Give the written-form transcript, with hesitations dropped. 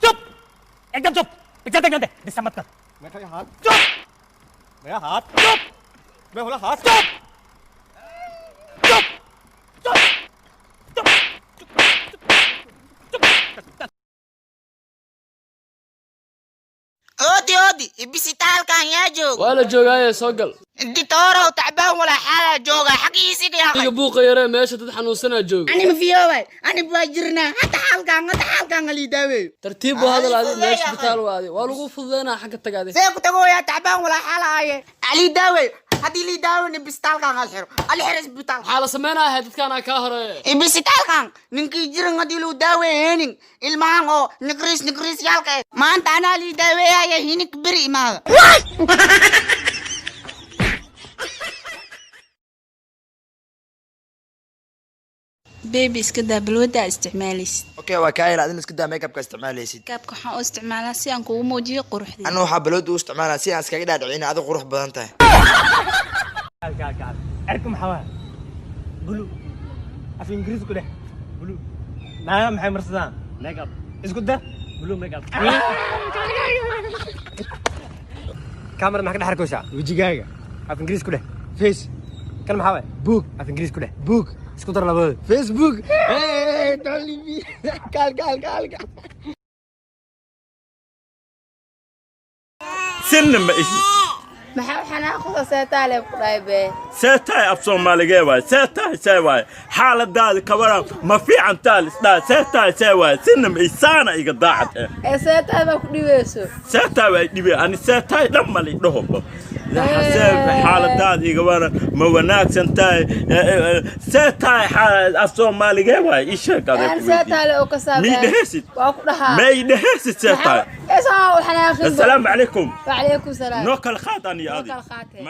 चुप, एकदम चुप। पिक्चर देखने दे, डिस्टर्ब मत कर। मैं खाली हाथ। चुप। मेरा हाथ। चुप। मैं बोला हाथ। चुप चुप चुप चुप चुप। Oodi, oodi, isbitaalkan yaa joog? Waa la joogaaye, soo gal. Ditorow, tacbaan walaa xaalaa jooga xagiisiga. Iga buuqa yaree, meesha dad xanuunsanaa jooga. Ani ma fiyoobay, ani waa jirnaa hata xaalkan, hata xaalkan alii daaweeyo. Tartiib buu hadal adi. Ay, meesha fududeeya. Isbitaal waa adi, waa lagu fududeynaa, xagga taga adi. See ku tagoyaa? Tacbaan walaa xaalaaye, alii daaweeyo. Haddii lii daaweyn, isbitaalkan al xiro, al xiro isbitaalkan. Maxaa la samaynayaa? Dadkaanaa kaa horeeya. Isbitaalkan ninkii jiran haddii luu daaweeyeenin, ilmahan oo nigriis nigriis yaalka eh, maanta anaa lii daaweeyaya, hinik beri imaada. Baby, iska daa balwadda isticmaalaysid. Okay, waa kaa yar. Adina iska daa makeupka isticmaalaysid. Makeupka waxaan u isticmaalaa si aan kugu muujiyo quruxdayda. Anna waxaa balwada u isticmaalaa si aan iskaga dhaadhicin adiga qurux badan tahay. Kaal, kaal. Cirka maxaa waaya? Blue. Af Ingiriis ku dheh blue. Naagaha maxay marsadaan? Make up. Isku dar, blue make up. Camera maxaa ka dhex arkaysaa? Wejigaaga. Af Ingiriis ku dheh face. Kan maxaa waaya? Book. Af Ingiriis ku dheh book. Isku dar labadooda, Facebook. Hey, don't leave me. Kaal, kaal, kaal, kaal. Sinna ma ihi. Maxaa xanaaqada seetaale ku dhahay bee? See tahay, af Soomaaligee waay? See tahay, see waay? Xaaladaada kawaran, ma fiican taal isdhaa? See tahay, see waay? Sinna ma ihi, saana iga daacad eh. Ee seetahay baa ku dhibayso? See tahay waa dhibe. Ani see tahay dhan mali dhahoba. See xaaladaada iga waran, ma wanaagsan tahay? See tahay, af Soomaaligee waay? Ii sheeg adee aan ku weydiin. Seetaale oo ka saabay. Mii dheheysid? Waa ku dhahaa. Ma ii dheheysid see tahay? Ee saa u xanaaqin. Assalaamu calaykum. Wacalaykum salaam. Noo kala qaad ani Noo adi. kala qaatee.